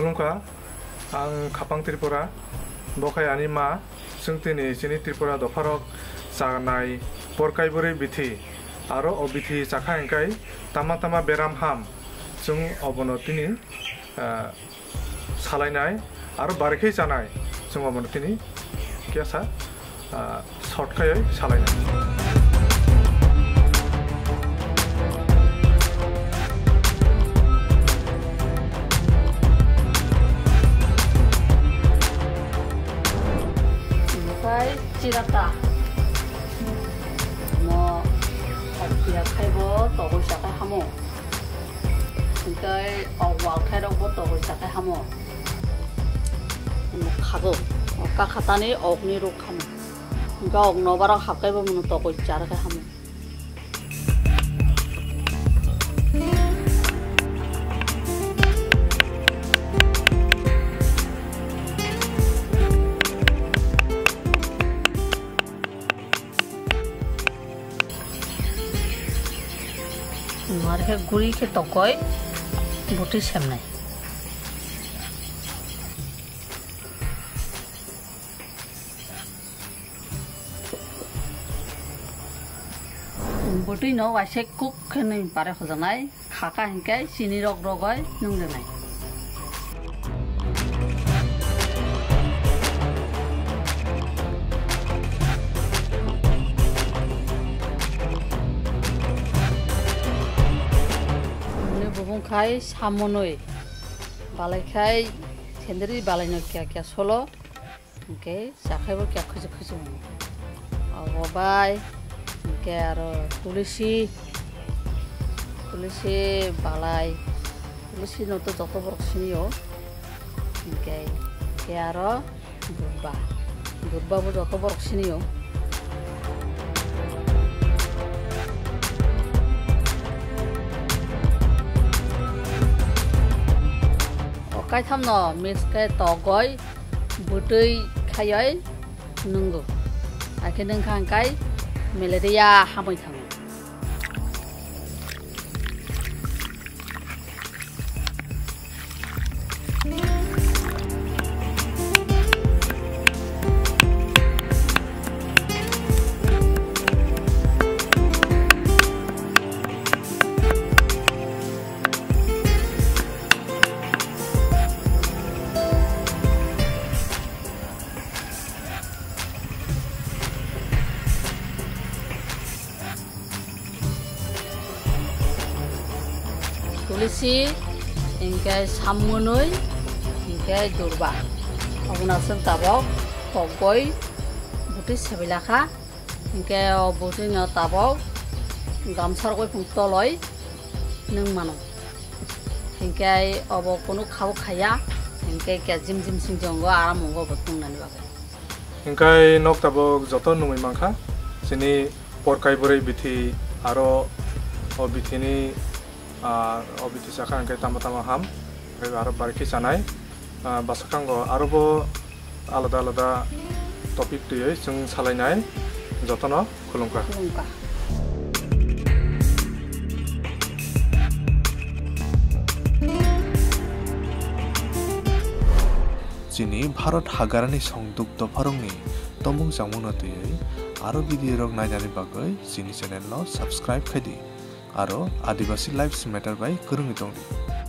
खुलुमखा आं खापां त्रिपुरा बखाय आनि मा जों दिनै जोंनि त्रिपुरा दफारक जानाय परकाइबुरै बिथि आरो अबिथि जाखा एंखाय तामा तामा बेराम हाम जों अबनतिनि सालायनाय आरो बारखै जानाय जों अबनतिनि केसा सर्टकायै सालायनाय Cirata mo opia khaibo to go saka hamo kai awal khairo bo to go saka hamo mo khago ka khatani ogni ro khamo ga ogno bara khakaibo mo to go chara ka hamo मारे गुड़ी के तकय बुटी सेमनाय बुटी न वासे cook खनै पारे खजनाय खाका हिंकाय सिनि रग रगय नुंगनाय बुंखाय सामनय बालायखाय सेंदरी बालायनो क्या सलो ओके जाखायबो क्या खजो खजो अबाय ओके आरो तुलसी बालाय तुलसी न तो जतो बरखसिनियो ओके के आरो दुर्बाबो जतो बरखसिनियो काय थामनो मिक्स काय तगय बुटै खायै नंगौ आखे नोंखां काय मेलेरिया हामै थाङो तुलसी इनके सामनय इनके दुर्बा अबनासों ताबाव तगय बुटी सेबिलाखा इनके बुटी न ताबाव गामसार गय पुंतलय नों मानो इनके अब कोनो खाव खाया इनके के जिम सिं जंगो आराम मंगो बतुंनानि बागै इनके नक ताबाव जतो नुमै मांखा जोंनि परकाइबुरै बिथि आरो अबिथिनि अबिथि जाखा एंखाय तामा तामा हाम आरो बारखै जानाय बासाखांगो आरोबो आलादा आलादा टपिक दियै जों सालायनाय जतन खुलुमखा जिनि भारत हागारानि संदुक दफारंनि तमुं जामुना दियै आरो भिडिअ रग नायनानै बागै जिनि चेनेल सब्सक्राइब खायदि आरो आदिवासी लाइव्स मैटर बाय गोरोङै दंदि।